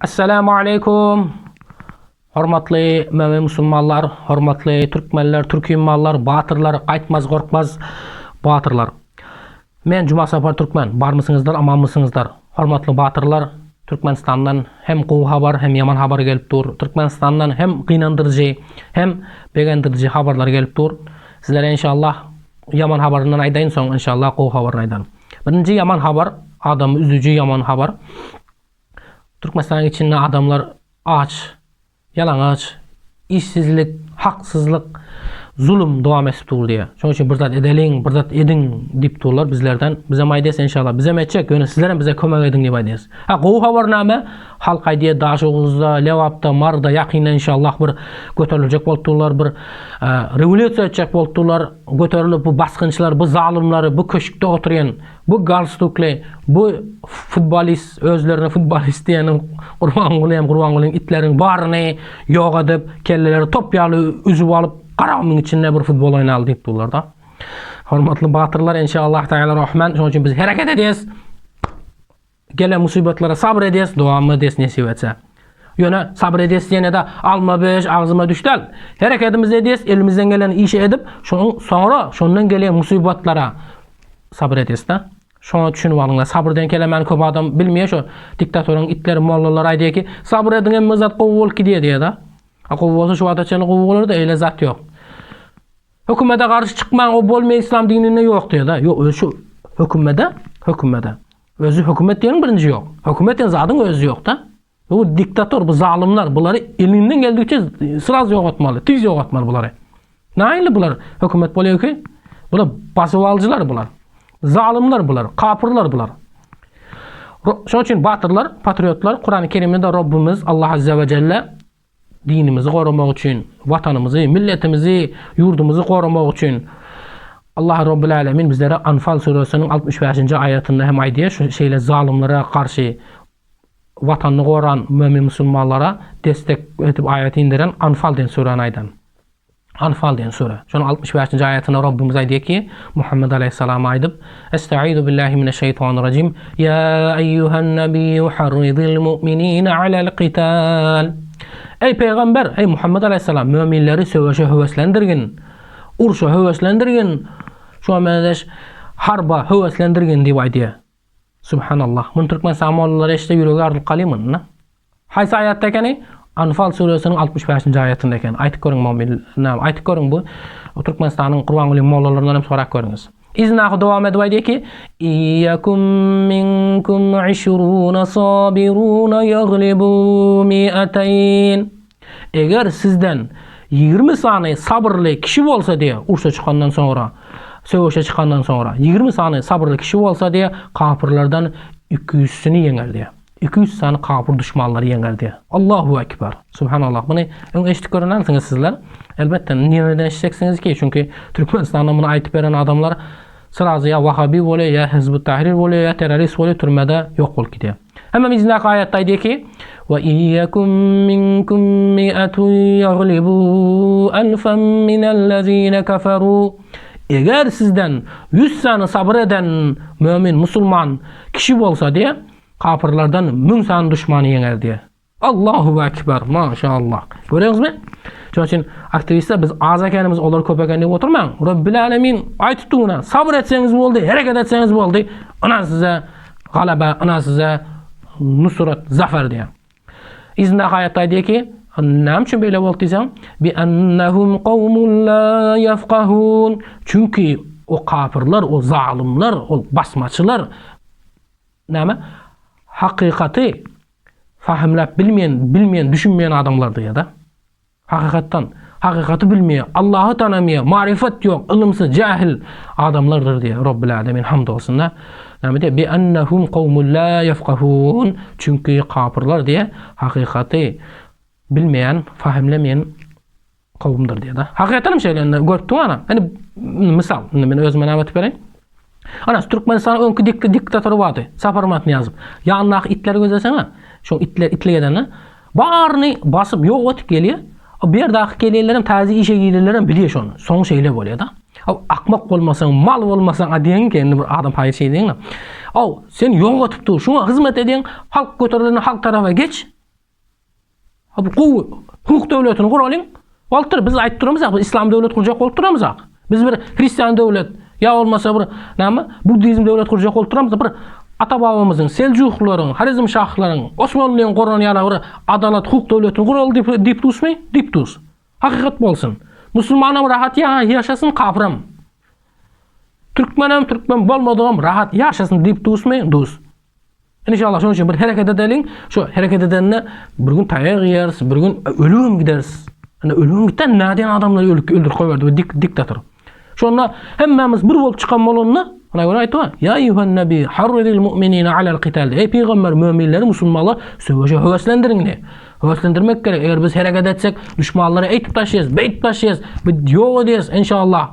Essalamu aleýkum. Hormatly mömin musulmanlar, hormatly türkmenler, türkümallar, batyrlar, gaýtmaz gorkmaz batyrlar. Men Juma Sapar Türkmen. Barmysyňyzlar, amanmysyňyzlar? Hormatly batyrlar, Türkmenistandan hem gowy habar, hem ýaman habar gelip dur. Türkmenistandan hem gynandyryjy, hem begendiriji habarlar gelip dur. Sizlere inşallah ýaman habaryndan aýdaýyn, soň inşallah gowy habaryny aýdaryn. Birinji ýaman habar, adamy üzüji ýaman habar. Türkmenistanyň içinde adamlar aç, ýalaňaç, işsizlik, haksyzlyk, zulum dowam edip dur diýýär. Şonuň üçin bir zat edeliň, bir zat ediň diýip durlar bizlerden. Bizem aýdýas inşallah, bizem etjek, ýöne sizlerem bize kömek ediň diýip aýdýas. Ha gowy habar näme? Halk aýdýar Daşoguzda, Lebapda, Maryda ýakynda inşallah bir göteriljek bolup durlar, bir rewolýusiýa etjek bolup durlar. Göterilip bu basgynçylar, bu zalymlary, bu köşkde oturýan Bu galstukly, bu futbolist, özlerine futbolist diýeniň Gurbanguly hem Gurbangulyň itleriň baryny ýok edip, kelleleri top ýaly üzüp alyp, Garagumyň içinde bir futbol oýnaly diýip durlar-da. Hormatly batyrlar, enşallah Tagala Rahman, şonuň üçin biz hereket edýäs. Gelen musybatlara sabyr edýäs, dowam edýäs nesip etse. Ýöne sabyr edýäs diýene-de alma beş agzyma düş däl. Herekedimizi edýäs, elimizden gelen işi edip, şonuň soňra şondan gelen musybatlara sabyr edýäs-de. Şoňa düşünip alyňlar. Sabyr diýen kelemäni köp adam bilmeýär şo diktatoryň itleri, mollalary aýdýar ki, sabyr ediň hemme zat gowy bolup gidýär diýýär-de. A gowy bolsa şu wagta çenli gowy bolardy, eýle zat ýok. Hökümete garşy çykmaň, o bolmaýar islam dininde ýok diýýär-de. Ýok, özi şu hökümete, hökümete. Özi hökümet diýeniň birinji ýok. Hökümet diýen zadyň özi ýok-da. Bu diktator, bu zalymlar, bulary elinden geldigiçe sraz ýok etmeli, tiz ýok etmeli bulary. Nähili bular hökümet bolýar ki? Bular basyp alyjylar bular. Zalymlar bular, kapyrlar bular. Şonuň üçin batyrlar, patriotlar Kurany Kerimde Rabbimiz Allah Azza we Celle Dinimizi goramak üçin, Watanymyzy, milletimizi, ýurdumyzy goramak üçin Allah Robbul Alemin bizlere Anfal süresiniň 65-nji aýatynda hem aýdýar, şu şeýle zalymlara garşy Watanyny goran mömin musulmanlara destek edip aýat indiren Anfal diýen süräni aýdan. Anfal diýen süre. Şonuň 65-nji aýatynda Rabbimiz aýdýar ki, Muhammed aleýhissalama aýdyp, Estaizu billahi mineşşeýtanirrajim. Ýa eýýuhan nabiyyu harridil mu'minina alel qital. Eý pygamber, eý Muhammed aleýhissalam, möminleri söweşe höweslendirgin. Urşa höweslendirgin. Şuňa meňzeş harba höweslendirgin diýip aýdýar. Subhanallah. Muny Türkmenistan mollalary eşitse ýüregi ýarylyp galýar muny. Haýsy aýatda ekeni? Anfal süresiniň 65-nji aýatynda eken. Aýtyp görüň mobil, näme, aýtyp görüň bu Türkmenistanyň Gurbanguly mollalaryndan hem sorap görüňiz. Yzyndaky dowam edip aýdýar ki, Iýakum minkum işruna sabiruna ýaglibu mi'atayn. Eger sizden 20 sany sabyrly kişi bolsa diýe, urşa çykandan soňra, söweşe çykandan soňra 20 sany sabyrly kişi bolsa diýe, kapyrlardan 200-sini ýeňer diýe. 200 sany kapyr duşmanlary ýeňerdi. Allahu Ekber. Subhanallah. Muny öň eşidip görenlersiňiz sizler. Elbetde, nireden eşitjeksiňiz ki? Çünki Türkmenistanda muny aýtyp beren adamlar srazy ýa wahabi bolýar, ýa Hizbut Tahrir bolýar, ýa terrorist bolýar, türmede ýok bolup gidýär. Hemem yzyndaky aýatda aýdýar ki, Wa iyyakum minkum mi'atun yaglibu alfan minellezine kafaru. Eger sizden 100 sany sabyr eden mömin, musulman kişi bolsa diýe, Kapyrlardan müň sany duşmany ýeňer diýýär. Allahu ekber, maşallah. Görýäňizmi? Şonuň üçin aktiwistler biz az ekenimiz, olar köp eken diýip oturmaň. Rabbil alemin aýtyp dur Sabyr etseňiz boldy, hereket etseňiz boldy. Ynha size galaba, ynha size nusrat, zafer diýýär. Yzyndaky aýatda aýdýar ki, näme üçin beýle boldy diýseň, bi annahum qawmun la yafqahun. Çünki o kapyrlar, o zalymlar, o basmaçylar Näme? Hakykaty fahimläp bilmeýän, bilmeýän, düşünmeýän adamlar diýýär-de. Hakykatdan, hakykaty bilmeýär, Allahy tanamaýar, marifat ýok, ylymsyz, jahil adamlardyr diýýär. Robbil Alemin hamd bolsun-da. Näme diýýär? Bi ennehum kawmun la ýefkahun. Çünki kapyrlar diýýär, hakykaty bilmeýän, fahimlemeýän kowumdyr diýýär-de. Hakykatdan hem şeýle indi görüp dur ana. Indi mysal, indi men özüme näme aýdyp bereýin. Ana, Türkmenistanyň öňki dik diktatory bardy. Saparmyrat Nyýazow. Ýanyndaky itleri gözleseň-ä, şo itler itlik edende baryny basyp ýok etip gelýär. O bir ýerdäki gelýänler hem täze işe girenler hem bilýär şony. Soň şeýle bolýar-da. Aw akmak bolmasaň, mal bolmasaň, a diýeň ki, indi bir adam paýy şeý diýeň-de. Aw, sen ýok etip dur, şuňa hyzmat edýäň, halk göterilende halk tarapa geç. Bu gowy hukuk döwletini guralyň. Bolupdyr, biz aýdyp duramyzak, biz islam döwlet gurjak bolup duramyzak. Biz bir hristian döwlet, ýa bolmasa bir näme, buddizm döwlet gurjak bolup duramyzak. Bir ata-babamyzyň, seljuklaryň, Horezmşahlaryň, Osmanlynyň guran ýaly bir adalat hukuk döwletini guraly diýip diýip dusmy? Diýip dus. Hakykat bolsun. Musulmanam rahat ýaşasyn, kapyram. Türkmenem, türkmen bolmadygam rahat ýaşasyn diýip dusmy? Dus. Inşallah şonuň üçin bir hereket edeliň. Şu hereket edende bir gün taýak iýeris, bir gün ölübem gideris. Hani ölübem gitden näden adamlary ölüp öldürip goýberdi bu dik diktator. Şonda hemmämiz bir bolup çykan bolanda, ana görä aýtdy, Ya eýuhan nabi harridil mu'minina alal qital. Ey pygamber möminleri musulmanlar söweşe höweslendiriň diýdi. Höweslendirmek gerek. Eger biz hereket etsek, düşmanlary eýtip taşlaýarys, beýtip taşlaýarys, biz ýok edýäris inşallah.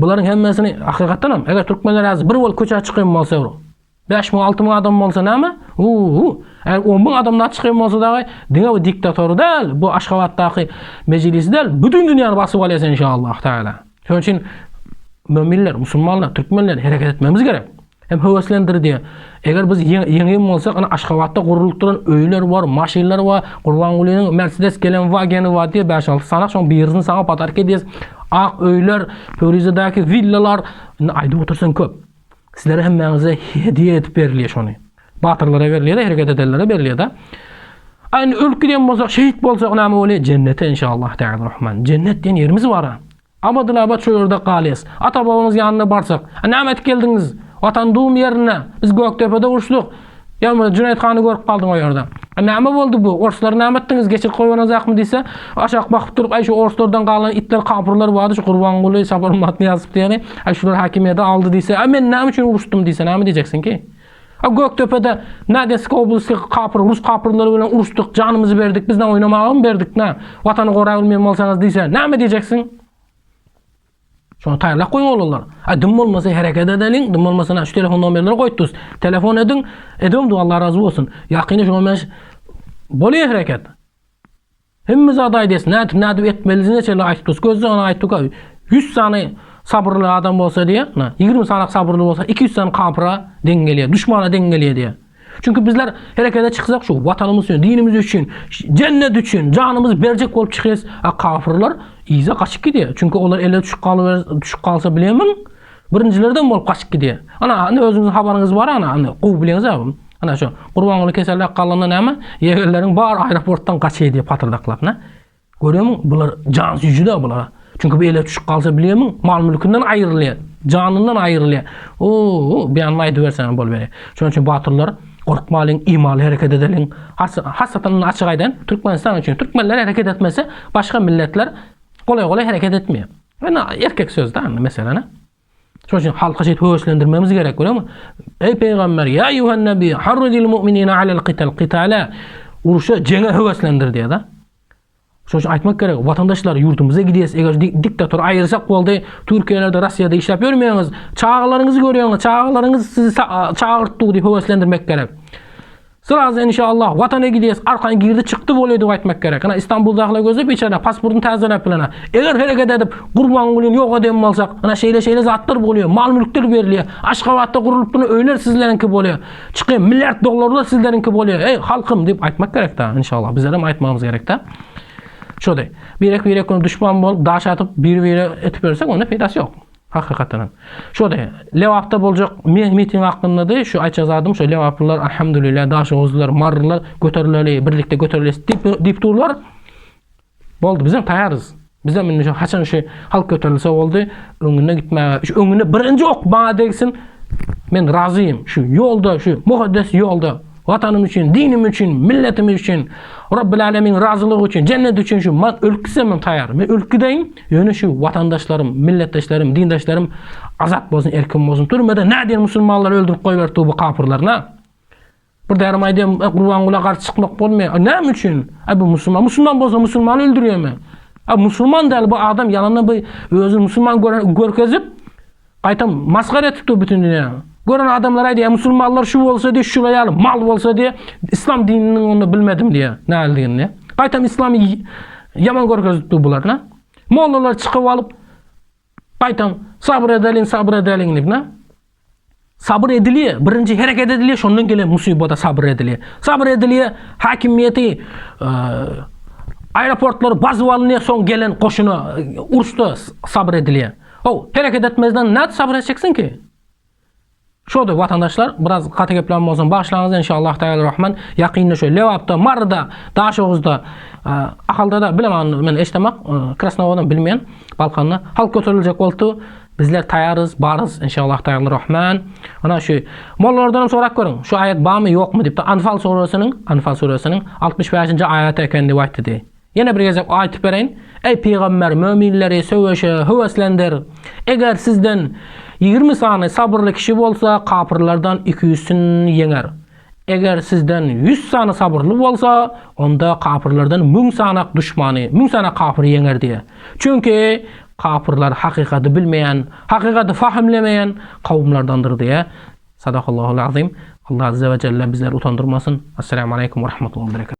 Bularyň hemmesini hakykatdan hem eger türkmenler häzir bir bolup köçä çykan bolsa, 5000, 6000 adam bolsa näme? Uu, eger 10000 adam da çykan bolsa dagy, diňe bu diktatory däl, bu Aşgabatdaky mejlisi däl, bütün dünýäni basyp alýas inşallah taala. Şonuň üçin möminler, musulmanlar, türkmenler hereket etmemiz gerek. Hem höweslendirdi. Eger biz ýeňen bolsak, ana Aşgabatda gurulyp duran öýler bar, maşynlar bar, Gurbangulynyň Mercedes gelen wageny bar diýip 5-6 sanak şoň birisini saňa podarka edýäs. Ak öýler, Pöwrizedäki willalar, indi aýdyp otursaň köp. Sizlere hemmäňize hediýe edip berilýär şony. Batyrlara berilýär, hereket edenlere berilýär-de. A indi ölüp giden bolsak, şehit bolsak näme bolýar? Jennete inşallah Teala Rahman. Jennet diýen ýerimiz bar. Abadylabat şo ýerde galýas. Ata-babamyz ýanyna barsak, A näme edip geldiňiz? Watan dum ýerine. Biz Gökdepede uruşdyk. Ýa bolmasa Jüneýit hany görüp galdyň o ýerde. A näme boldy bu? Orslary näme etdiňiz? Geçirip goýbereňizakmy diýse, aşak bakyp durup, aý şu orslardan galan itler, kapyrlar bardy, şu Gurbanguly, Saparmyrat Nyýazow diýeni, aý şular häkimiýeti aldy diýse, a men näme üçin uruşdym diýse, näme diýjeksiň ki? A Gökdepede Nadesk oblasty kapyr, rus kapyrlary bilen uruşdyk, janymyzy berdik, biz näme oýnamagamy berdik, nä? Watany goraý bilmeýän bolsaňyz diýse, näme diýjeksiň? Şony taýýarlap goýuň oglanlar. A dym bolmasa hereket edeliň, dym bolmasa na şu telefon nomerleri goýup durus. Telefon ediň, edibem dur Allah razy bolsun. Ýakyny şoňa men bolýar hereket. Hemme zat aýdýas, nädip nädip etmelidigine çenli aýdyp durus. Gözde ony aýtdyk, 100 sany sabyrly adam bolsa diýýär, 20 sany sabyrly bolsa 200 sany kapyra deň gelýär, duşmana deň gelýär diýýär. Çünki bizler herekete çyksak şu watanymyz üçin, dinimiz üçin, jennet üçin janymyzy berjek bolup çykýas. A kafirler yza gaçyp gidýär. Çünki olar ele düşüp galyber, düşüp galsa bilemin, birinjilerden bolup gaçyp gidýär. Ana, indi özüňiziň habaryňyz bar ana, indi gowy bileňiz abi. Ana şu Gurbanguly keselläp galanda näme? Ýegenleriň bary aeroportdan gaçýar diýip patyrdaklap, ne? Görýärmiň, bular jan süýji-dä bulara. Çünki bu ele düşüp galsa bilýärmiň, mal-mülkünden aýrylýar, janyndan aýrylýar. O-o, bu ýanyny aýdyberseň boluberýär. Şonuň üçin batyrlar, gorkmalyň, imanly hereket edeliň. Has, hasatan açyk aýdaýyn, Türkmenistan üçin türkmenler hereket etmese, başga milletler golaý-golaý hereket etmeýär. Ýöne erkek söz-dä, meseleni. Şonuň üçin halky şeýdip höweslendirmemiz gerek, görýäňmi? Eý pygamber, ýa eýýuhan nabi, harridil mu'minina alel qital, qitala, urşa, jeňe höweslendir diýýär-de. Şonuň üçin aýtmak gerek, watandaşlar ýurdumyza gidýäs, eger diktatory aýyrsak boldy, Türkiýelerde, Russiýada işläp ýörmeýäňiz, çagalaryňyzy görýäňiz, çagalaryňyz sizi çagyrtdy diýip höweslendirmek gerek. Srazy inşallah watana gidýäs, arkaýyn girdi çykdy bolýar diýip aýtmak gerek. Ana Istanbuldakylar gözle biçäre pasportyny täzeläp bilene. Eger hereket edip Gurbangulyny ýok eden bolsak, ana şeýle şeýle zatlar bolýar, mal mülkler berilýär. Aşgabatda gurulyp duran öýler sizleriňki bolýar. Çykýan milliard dollarlar sizleriňki bolýar. Eý halkym diýip aýtmak gerek-dä inşallah. Bizlerem aýtmagymyz gerek-dä. Şody. Birek birek düşman bolup daş atyp bir bire etip bersek onda peýdasy ýok. Hakykatdan hem. Şody. Lebapda boljak miting hakynda-da şu aýtjak zadym şu Lebaplylar alhamdulillah Daşoguzlylar, Marylylar göterileli, birlikde göteriles diýip diýip durlar. Boldy, bizem taýarys. Bizem indi şu haçan şu halk göterilse boldy, öňüne gitmäge, şu öňüne birinji ok maňa degsin. Men razym şu ýolda, şu mukaddes ýolda watanym üçin, dinim üçin, milletim üçin, Rabbil Alemin razylygy üçin, jennet üçin şu man ölüp gitsem hem taýar. Men ölüp gideýin, ýöne şu watandaşlarym, milletdeşlerim, dindaşlarym azat bolsun, erkin bolsun. Türmede nädýän musulmanlary öldürip goýberdi bu kapyrlaryna. Bir därim aýdýan, e, Gurbangula garşy çykmak bolmaýar. Näme üçin? Ay bu musulman, musulman bolsa musulmany öldürýärmi? A musulman däl bu adam ýalanda bu özüni musulman görkezip, gaýtam masgara etip dur bütün dünýä. Gören adamlar aýdýar, musulmanlar şu bolsa diýip, şula ýaly mal bolsa diýip, islam dininiň onu bilmedim diýýär, näligini. Gaýtam islamy ýaman görkezip dur bular, na? Mollalar çykyp alyp, gaýtam sabyr edeliň, sabyr edeliň diýip, na? Sabyr edilýär, birinji hereket edilýär, şondan gelen musybata sabyr edilýär. Sabyr edilýär, hakimiýeti e, Aeroportlary basyp alynýar, soň gelen goşuna uruşda sabyr edilýär. How, hereket etmezden nädip sabyr etjeksiň ki? Şodur watandaşlar, biraz gaty geplän bolsam bagyşlaňyz inşallah Tagala Rahman. Ýakynda şu Lebapda, Maryda, Daşoguzda, Ahalda-da bilemän men eşdemak, Krasnowodan bilmeýän, Balkanda halk göteriljek boldy. Bizler taýarys, barys inşallah Tagala Rahman. Ana şu mollalardan hem sorap görüň. Şu aýat barmy, ýokmy diýip Anfal suresiniň, Anfal suresiniň 65-nji aýaty eken diýip aýtdy. Ýene bir gezek aýtyp bereýin. Eý pygamber, möminleri söweşe höweslendir. Eger sizden 20 sany sabyrly kişi bolsa, kapyrlardan 200-sini ýeňer. Eger sizden 100 sany sabyrly bolsa, onda kapyrlardan 1000 sanak duşmany, 1000 sanak kapyry ýeňer diýe. Çünki kapyrlar hakykaty bilmeýän, hakykaty fahmlemeýän kowumlardandyr diýe. Sadakallahul azim. Allah azze we celle bizleri utandyrmasyn. Assalamu aleýkum we rahmetullahi we berekatuh.